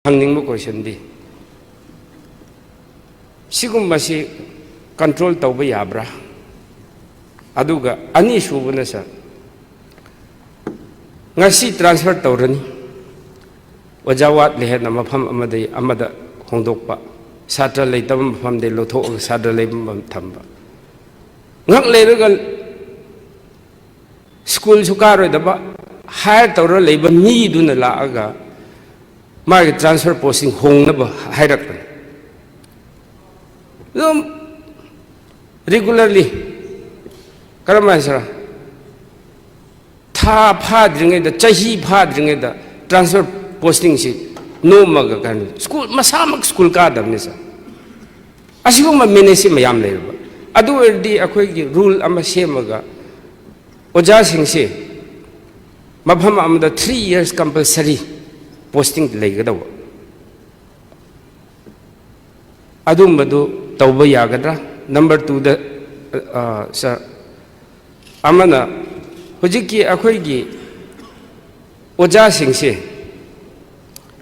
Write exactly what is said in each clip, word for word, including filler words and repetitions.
ꯍꯪꯅꯤꯡꯕ ꯀꯣꯏꯁꯟꯗꯤ, ꯁꯤꯒꯨꯝꯕꯁꯤ ꯀꯟꯇ꯭ꯔꯣꯜ ꯇꯧꯕ ꯌꯥꯕ꯭ꯔꯥ? ꯑꯗꯨꯒ ꯑꯅꯤꯁꯨꯕꯅ, ꯁꯥꯔ, ꯉꯁꯤ ꯇ꯭ꯔꯥꯟꯁꯐꯔ ꯇꯧꯔꯅꯤ, ꯑꯣꯖꯥ ꯋꯥꯠꯂꯦ ꯍꯥꯏꯅ ꯃꯐꯝ ꯑꯃꯗꯒꯤ ꯑꯃꯗ ꯍꯣꯡꯗꯣꯛꯄ, ꯁꯥꯇ꯭ꯔ ꯂꯩꯇꯕ ꯃꯐꯝꯗꯒꯤ ꯂꯧꯊꯣꯛꯑꯒ ꯁꯥꯇ꯭ꯔ ꯂꯩꯕ ꯃꯐꯝ ꯊꯝꯕ, ꯉꯥꯏꯍꯥꯛ ꯂꯩꯔꯒ ꯁ꯭ꯀꯨꯜꯁꯨ ꯀꯥꯔꯣꯏꯗꯕ, ꯍꯥꯏꯌꯔ ꯇꯧꯔ ꯂꯩꯕ ꯃꯤꯗꯨꯅ ꯂꯥꯛꯑꯒ ꯃꯥꯒꯤ ꯇ꯭ꯔꯥꯟꯁꯐꯔ ꯄꯣꯁꯇꯤꯡ ꯍꯣꯡꯅꯕ ꯍꯥꯏꯔꯛꯄꯅꯤ꯫ ꯑꯗꯨꯝ ꯔꯤꯒꯨꯂꯔꯂꯤ, ꯀꯔꯝ ꯍꯥꯏꯁꯤꯔꯥ, ꯊꯥ ꯐꯥꯗ꯭ꯔꯤꯉꯩꯗ, ꯆꯍꯤ ꯐꯥꯗ꯭ꯔꯤꯉꯩꯗ ꯇ꯭ꯔꯥꯟꯁꯐꯔ ꯄꯣꯁꯇꯤꯡꯁꯤ ꯅꯣꯝꯃꯒ, ꯀꯩꯅꯣ, ꯁ꯭ꯀꯨꯜ, ꯃꯁꯥꯃꯛ ꯁ꯭ꯀꯨꯜ ꯀꯥꯗꯕꯅꯤ, ꯁꯥꯔ꯫ ꯑꯁꯤꯒꯨꯝꯕ ꯃꯦꯅꯦꯖꯁꯤ ꯃꯌꯥꯝ ꯂꯩꯔꯕ꯫ ꯑꯗꯨ ꯑꯣꯏꯔꯗꯤ ꯑꯩꯈꯣꯏꯒꯤ ꯔꯨꯜ ꯑꯃ ꯁꯦꯝꯃꯒ ꯑꯣꯖꯥꯁꯤꯡꯁꯤ ꯃꯐꯝ ꯑꯃꯗ three years compulsory posting ꯂꯩꯒꯗꯧꯕ꯫ ꯑꯗꯨꯝꯕꯗꯨ ꯇꯧꯕ ꯌꯥꯒꯗ꯭ꯔꯥ? ꯅꯝꯕꯔ ꯇꯨꯗ, ꯑ, ꯁꯥꯔ, ꯑꯃꯅ ꯍꯧꯖꯤꯛꯀꯤ ꯑꯩꯈꯣꯏꯒꯤ ꯑꯣꯖꯥꯁꯤꯡꯁꯤ,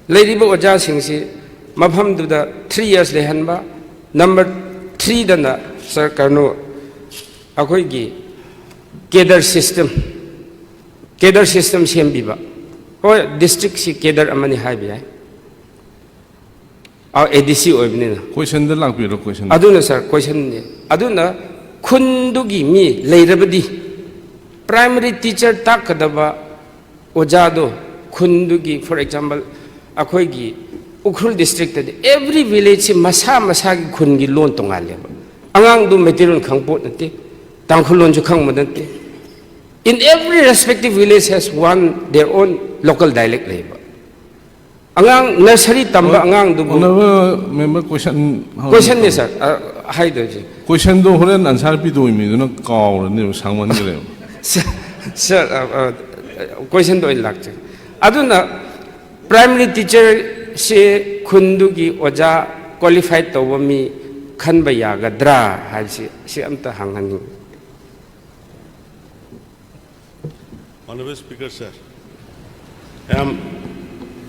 ꯂꯩꯔꯤꯕ ꯑꯣꯖꯥꯁꯤꯡꯁꯤ ꯃꯐꯝꯗꯨꯗ three years ꯂꯩꯍꯟꯕ, ꯅꯝꯕꯔ ꯊ꯭ꯔꯤꯗꯅ, ꯁꯥꯔ, ꯀꯩꯅꯣ, ꯑꯩꯈꯣꯏꯒꯤ ꯀꯦꯗꯔ ꯁꯤꯁꯇꯦꯝ, ꯀꯦꯗꯔ ꯁꯤꯁꯇꯦꯝ ꯁꯦꯝꯕꯤꯕ꯫ ꯍꯣꯏ, ꯗꯤꯁꯇ꯭ꯔꯤꯛꯁꯤ ꯀꯦꯗꯔ ꯑꯃꯅꯤ ꯍꯥꯏꯕ ꯌꯥꯏ꯫ ꯑꯥ, ꯑꯦ ꯗꯤ ꯁꯤ ꯑꯣꯏꯕꯅꯤꯅ꯫ ꯀꯣꯏꯁꯟꯗ ꯂꯥꯛꯄꯤꯔꯣ, ꯀꯣꯏꯁꯟꯗ꯫ ꯑꯗꯨꯅ, ꯁꯥꯔ, ꯀꯣꯏꯁꯟꯅꯤ꯫ ꯑꯗꯨꯅ ꯈꯨꯟꯗꯨꯒꯤ ꯃꯤ ꯂꯩꯔꯕꯗꯤ, ꯄ꯭ꯔꯥꯏꯃꯔꯤ ꯇꯤꯆꯔ ꯇꯥꯛꯀꯗꯕ ꯑꯣꯖꯥꯗꯣ ꯈꯨꯟꯗꯨꯒꯤ, for example, ꯑꯩꯈꯣꯏꯒꯤ ꯎꯈ꯭ꯔꯨꯜ ꯗꯤꯁꯇ꯭ꯔꯤꯛꯇꯗꯤ every villageꯁꯤ ꯃꯁꯥ ꯃꯁꯥꯒꯤ ꯈꯨꯟꯒꯤ ꯂꯣꯟ ꯇꯣꯉꯥꯜꯂꯦꯕ꯫ ꯑꯉꯥꯡꯗꯨ ꯃꯩꯇꯩꯂꯣꯟ ꯈꯪꯄꯣꯠ ꯅꯠꯇꯦ, ꯇꯥꯡꯈꯨꯜ ꯂꯣꯟꯁꯨ ꯈꯪꯕ ꯅꯠꯇꯦ꯫ In every respective village has one their own local dialect ꯂꯩꯕ꯫ ꯑꯉꯥꯡ ꯅꯔꯁꯔꯤ ꯇꯝꯕ ꯑꯉꯥꯡꯗꯨꯕꯨ Honourable member, question ꯍꯪ-, ꯀꯣꯏꯁꯟꯅꯤ, ꯁꯥꯔ, ꯑ, ꯍꯥꯏꯗꯣꯏꯁꯦ꯫ ꯀꯣꯏꯁꯟꯗꯣ ꯍꯣꯔꯦꯟ ꯑꯟꯁꯥꯔ ꯄꯤꯗꯣꯏ ꯃꯤꯗꯨꯅ ꯀꯥꯎꯔꯅꯦꯕ, ꯁꯥꯡꯃꯟꯈ꯭ꯔꯦꯕ꯫ ꯁꯥꯔ, ꯁꯥꯔ, ꯑ, ꯑ, ꯀꯣꯏꯁꯟꯗꯣ ꯑꯣꯏꯅ ꯂꯥꯛꯆꯒꯦ꯫ ꯑꯗꯨꯅ ꯄ꯭ꯔꯥꯏꯃꯔꯤ ꯇꯤꯆꯔꯁꯦ ꯈꯨꯟꯗꯨꯒꯤ ꯑꯣꯖꯥ ꯀ꯭ꯋꯥꯂꯤꯐꯥꯏꯠ ꯇꯧꯕ ꯃꯤ ꯈꯟꯕ ꯌꯥꯒꯗ꯭ꯔꯥ ꯍꯥꯏꯕꯁꯤ, ꯁꯤ ꯑꯝꯇ ꯍꯪꯍꯟꯅꯤꯡꯉꯤ꯫ Honourable Speaker, sir, ꯌꯥꯝ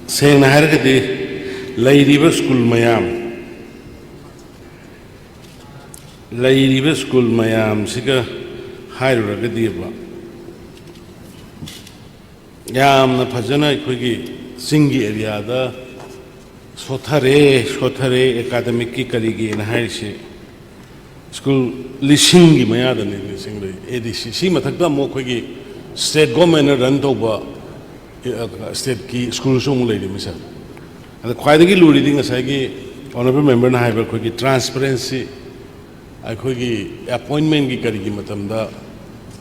ꯁꯦꯡꯅ ꯍꯥꯏꯔꯒꯗꯤ, ꯂꯩꯔꯤꯕ ꯁ꯭ꯀꯨꯜ ꯃꯌꯥꯝ, ꯂꯩꯔꯤꯕ ꯁ꯭ꯀꯨꯜ ꯃꯌꯥꯝꯁꯤꯒ ꯍꯥꯏꯔꯨꯔꯒꯗꯤꯕ, ꯌꯥꯝꯅ ꯐꯖꯅ ꯑꯩꯈꯣꯏꯒꯤ ꯆꯤꯡꯒꯤ ꯑꯦꯔꯤꯌꯥꯗ ꯁꯣꯠꯊꯔꯦ, ꯁꯣꯠꯊꯔꯦ ꯑꯦꯀꯥꯗꯃꯤꯛꯀꯤ ꯀꯔꯤꯒꯤꯅ ꯍꯥꯏꯔꯤꯁꯤ꯫ ꯁ꯭ꯀꯨꯜ ꯂꯤꯁꯤꯡꯒꯤ ꯃꯌꯥꯗꯅꯤ, ꯂꯤꯁꯤꯡ ꯂꯩ, ꯑꯦ ꯗꯤ ꯁꯤ꯫ ꯁꯤ ꯃꯊꯛꯇ ꯑꯃꯨꯛ ꯑꯩꯈꯣꯏꯒꯤ ꯁ꯭ꯇꯦꯠ ꯒꯣꯔꯃꯦꯟꯅ ꯔꯟ ꯇꯧꯕ, ꯑ, ꯁ꯭ꯇꯦꯠꯀꯤ ꯁ꯭ꯀꯨꯜꯁꯨ ꯑꯃꯨꯛ ꯂꯩꯔꯤꯃꯤ, ꯁꯥꯔ꯫ ꯑꯗ ꯈ꯭ꯋꯥꯏꯗꯒꯤ ꯂꯨꯔꯤꯗꯤ ꯉꯁꯥꯏꯒꯤ ꯑꯣꯅꯔꯦꯕꯜ ꯃꯦꯝꯕꯔꯅ ꯍꯥꯏꯕ ꯑꯩꯈꯣꯏꯒꯤ ꯇ꯭ꯔꯥꯟꯁꯄꯔꯦꯟꯁꯤ, ꯑꯩꯈꯣꯏꯒꯤ ꯑꯦꯄꯣꯏꯟꯃꯦꯟꯒꯤ ꯀꯔꯤꯒꯤ ꯃꯇꯝꯗ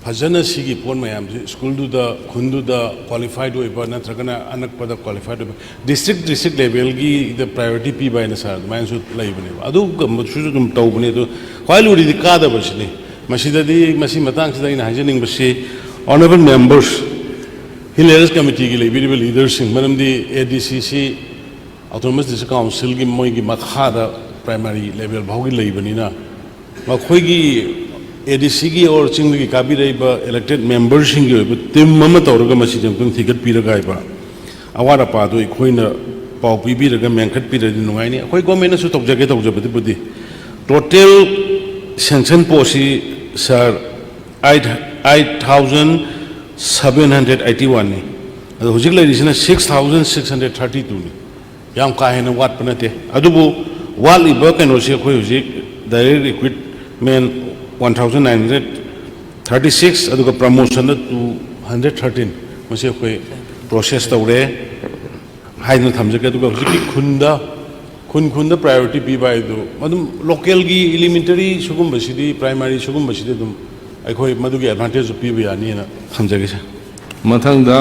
ꯐꯖꯅ ꯁꯤꯒꯤ ꯄꯣꯠ ꯃꯌꯥꯝꯁꯤ ꯁ꯭ꯀꯨꯜꯗꯨꯗ, ꯈꯨꯟꯗꯨꯗ ꯀ꯭ꯋꯥꯂꯤꯐꯥꯏꯗ ꯑꯣꯏꯕ ꯅꯠꯇ꯭ꯔꯒꯅ ꯑꯅꯛꯄꯗ ꯀ꯭ꯋꯥꯂꯤꯐꯥꯏꯗ ꯑꯣꯏꯕ, ꯗꯤꯁꯇ꯭ꯔꯤꯛ, ꯗꯤꯁꯇ꯭ꯔꯤꯛ ꯂꯦꯚꯦꯜꯒꯤꯗ ꯄ꯭ꯔꯥꯏꯌꯣꯔꯤꯇꯤ ꯄꯤꯕ ꯍꯥꯏꯅ, ꯁꯥꯔ, ꯑꯗꯨꯃꯥꯏꯅꯁꯨ ꯂꯩꯕꯅꯦꯕ꯫ ꯑꯗꯨꯒꯨꯝꯕꯁꯨ ꯑꯗꯨꯝ ꯇꯧꯕꯅꯦ꯫ ꯑꯗꯣ ꯈ꯭ꯋꯥꯏ ꯂꯨꯔꯤꯗꯤ ꯀꯥꯗꯕꯁꯤꯅꯤ꯫ ꯃꯁꯤꯗꯗꯤ, ꯃꯁꯤ ꯃꯇꯥꯡꯁꯤꯗ ꯑꯩꯅ ꯍꯥꯏꯖꯅꯤꯡꯕꯁꯤ, ꯑꯣꯅꯔꯦꯕꯜ ꯃꯦꯝꯕꯔꯁ, ꯍꯤꯜ ꯑꯦꯔꯤꯌꯥꯁ ꯀꯃꯤꯇꯤꯒꯤ ꯂꯩꯕꯤꯔꯤꯕ ꯂꯤꯗꯔꯁꯤꯡ, ꯃꯔꯝꯗꯤ ꯑꯦ ꯗꯤ ꯁꯤ ꯁꯤ ꯑꯣꯇꯣꯅꯣꯃꯁ ꯗꯤꯁꯇ꯭ꯔꯤꯛ ꯀꯥꯎꯟꯁꯤꯜꯒꯤ ꯃꯣꯏꯒꯤ ꯃꯈꯥꯗ ꯄ꯭ꯔꯥꯏꯃꯥꯔꯤ ꯂꯦꯚꯦꯜ ꯐꯥꯎꯒꯤ ꯂꯩꯕꯅꯤꯅ, ꯃꯈꯣꯏꯒꯤ ꯑꯦ ꯗꯤ ꯁꯤꯒꯤ ꯑꯣꯔ ꯆꯤꯡꯗꯒꯤ ꯀꯥꯕꯤꯔꯛꯏꯕ ꯏꯂꯦꯛꯇꯦꯠ ꯃꯦꯝꯕꯔꯁꯤꯡꯒꯤ ꯑꯣꯏꯕ ꯇꯤꯝ ꯑꯃ ꯇꯧꯔꯒ ꯃꯁꯤꯗꯤ ꯑꯃꯨꯛꯇꯪ ꯊꯤꯒꯠꯄꯤꯔꯒ ꯍꯥꯏꯕ ꯑꯋꯥꯠ ꯑꯄꯥꯗꯨ ꯑꯩꯈꯣꯏꯅ ꯄꯥꯎ ꯄꯤꯕꯤꯔꯒ ꯃꯦꯟꯈꯠꯄꯤꯔꯗꯤ ꯅꯨꯡꯉꯥꯏꯅꯤ꯫ ꯑꯩꯈꯣꯏ ꯒꯣꯔꯃꯦꯟꯅꯁꯨ ꯇꯧꯖꯒꯦ ꯇꯧꯖꯕꯗꯨꯕꯨꯗꯤ꯫ ꯇꯣꯇꯦꯜ ꯁꯦꯡꯁꯟ ꯄꯣꯁꯁꯤ, ꯁꯥꯔ, eight eight thousand seven hundred eighty oneꯅꯤ꯫ ꯑꯗꯣ ꯍꯧꯖꯤꯛ ꯂꯩꯔꯤꯁꯤꯅ six thousand six hundred thirty twoꯅꯤ꯫ ꯌꯥꯝ ꯀꯥ ꯍꯦꯟꯅ ꯋꯥꯠꯄ ꯅꯠꯇꯦ꯫ ꯑꯗꯨꯕꯨ ꯋꯥꯠꯂꯤꯕ ꯀꯩꯅꯣꯁꯤ ꯑꯩꯈꯣꯏ ꯍꯧꯖꯤꯛ direct recruitment one thousand nine hundred thirty six, ꯑꯗꯨꯒ promotionꯗ two hundred thirteen, ꯃꯁꯤ ꯑꯩꯈꯣꯏ ꯄ꯭ꯔꯣꯁꯦꯁ ꯇꯧꯔꯦ ꯍꯥꯏꯗꯨꯅ ꯊꯝꯖꯒꯦ꯫ ꯑꯗꯨꯒ ꯍꯧꯖꯤꯛꯀꯤ ꯈꯨꯟꯗ, ꯈꯨꯟ ꯈꯨꯟꯗ ꯄ꯭ꯔꯥꯏꯌꯣꯔꯤꯇꯤ ꯄꯤꯕ ꯍꯥꯏꯗꯨ, ꯑꯗꯨꯝ ꯂꯣꯀꯦꯜꯒꯤ ꯏꯂꯤꯃꯦꯟꯇꯔꯤ ꯁꯤꯒꯨꯝꯕꯁꯤꯗꯤ, ꯄ꯭ꯔꯥꯏꯃꯥꯔꯤ ꯁꯤꯒꯨꯝꯕꯁꯤꯗꯤ ꯑꯗꯨꯝ ꯑꯩꯈꯣꯏ ꯃꯗꯨꯒꯤ ꯑꯦꯗꯚꯥꯟꯇꯦꯖꯇꯨ ꯄꯤꯕ ꯌꯥꯅꯤꯅ ꯊꯝꯖꯒꯦ, ꯁꯥꯔ꯫ ꯃꯊꯪꯗ